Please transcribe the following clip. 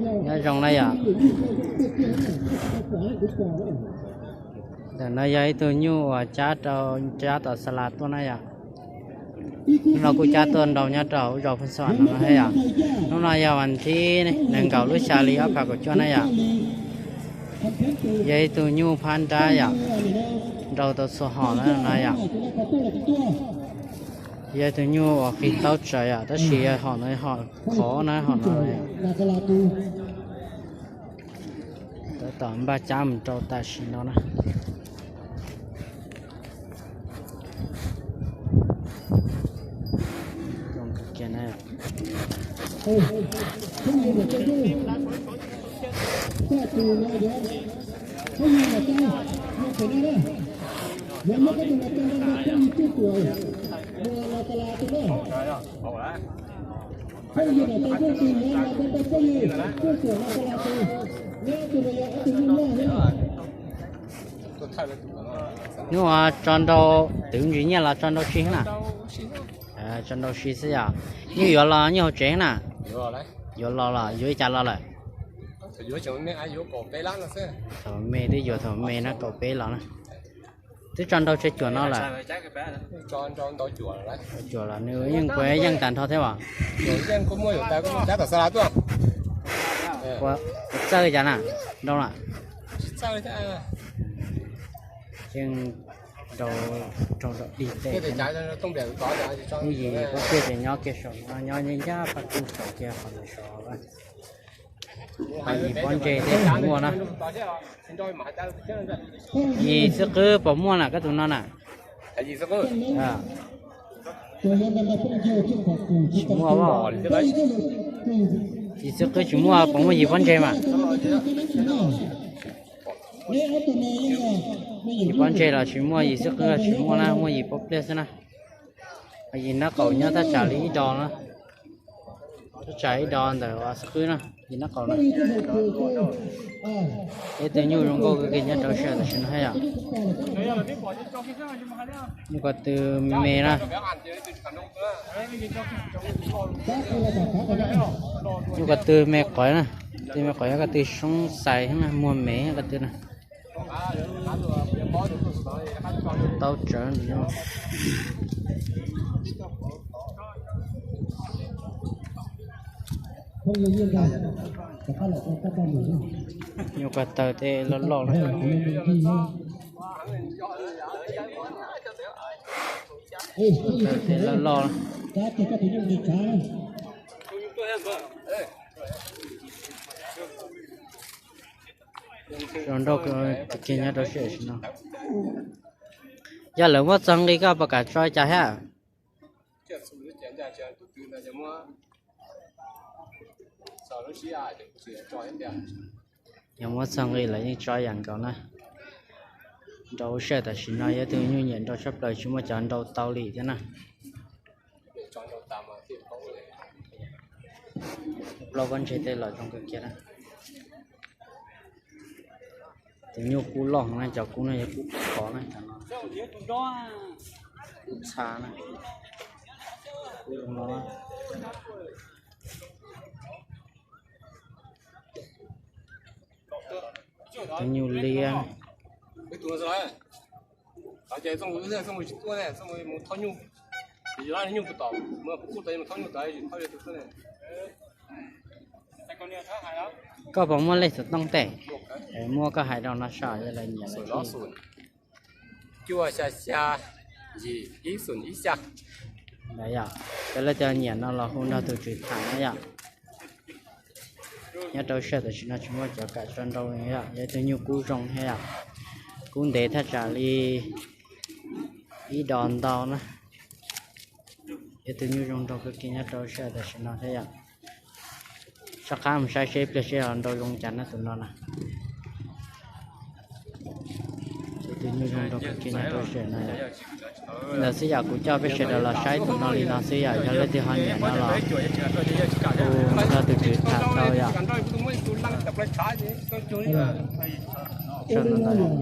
Nyob zoo na yom. Ntawm no yog ib tug nyuj uas cab rau, cab tom xa las tuaj na yom. Hnub no kuj cab tuaj nrau nyob rau hauv zos Phooj Xab Vam no thiab yom. Hnub no yog vas thib nees nkaum lub xya hli ob phav kaum cuaj na yom. Yog ib tug nyuj phab nrab yom, nrau tau txhua hom na no yom. Yog ib tug nyuj uas qis taub tsawv yom, tab sis yog hom no, hom qhov na, hom no. Tab tom npaj cab mus rau tam sim no na. Hnub uas tso nrau twv ntsis nyiaj los tso nrau tsis na? Tso nrau tsis xwb yom. Nyuj yuav los nyuj hauv tsev na? Yuav los los yuav li cas los lawm? Thaum me twb yuav thaum me na, kaum peb los na. Twb tso nrau tsawg cuam no lawm? Cuam los nws yeej kuv yeej tag nrho thiab as. Ua txawj cas na, nrau na? Yeej nrau raug dig tej. Yim pob tiaj ces nyob kiag saum no, nyob ncaj paj kub saum kiag qhov ntawd saud. Yim pob ntseg tej tsis muaj na. Yim xwb qwb puas muaj na koj tus no na? Tsis muaj. Yim xwb qwb tsis muaj, puas muaj yim pob ntseg mas? Yim pob ntseg los tsis muaj, yim xwb qwb tsis muaj na, muaj yim pob pliaj xwb na. Yim nab qaum nyob thaj tsam li ib do na. Thaj tsam ib do ntawm xwb qwb na, yim nab qaum na. Ib tug nyuj zoo nkauj kawg kiag nyob rau sij hawm tam sim no thiab yom. Nyuj ko tw me na. Nyuj ko tw me qov na. Tw me qov yog ko tw soob xais, muag me ko tw na. Tau tsawv. Nyuj ko taw tej loj loj na. Taw tej loj loj na. Zoo nraug kawg kiag nyob rau sij hawm tam sim no. Yog lawv muab txog nqi koj puas kam tso li cas thiab? Yog muab txog nqi lawv yeej tso ib yam nkaus na. Nrau sij hawm tam sim no yog tus nyuj nyiam nrau tshaj plaws, tsis muaj cov nrau tau li thiab na. Plaub pob ntseg tej los zoo kawg kiag na. Tus nyuj kub loj heev na, cov kub no yog kub khov na, cov no kub txha na, kub zoo no. Tus nyuj liab. Koj puas muaj lej xov tooj tej? Muaj koj hais rau no saib yog lawv nyiam lawv thiaj. Cuaj xya xya, yim ib xoom ib xya. Yog, cov leej twg nyiam no los hu nrog tus tswv tham na yom. Nyob rau sij hawm tam sim no tsis muaj cov kam tso nrau li yom, yog ib tug nyuj kub zoo thiab yom. Kub ntev thaj tsam li ib dos ntau na. Yog tus nyuj zoo nraug kawg kiag nyob rau sij hawm tam sim no thiab yom. Soj qab mus saib seb ib pliag seb ho nrau zoo cas na tus no na. Tus nyuj zoo nraug kawg kiag nyob rau sij hawm no. Ntawd xwb yom, kuv coj peb sawv daws los saib tus no li no xwb yom, yog leej twg ho nyiam no los hu nrog tus tswv tham tau yom.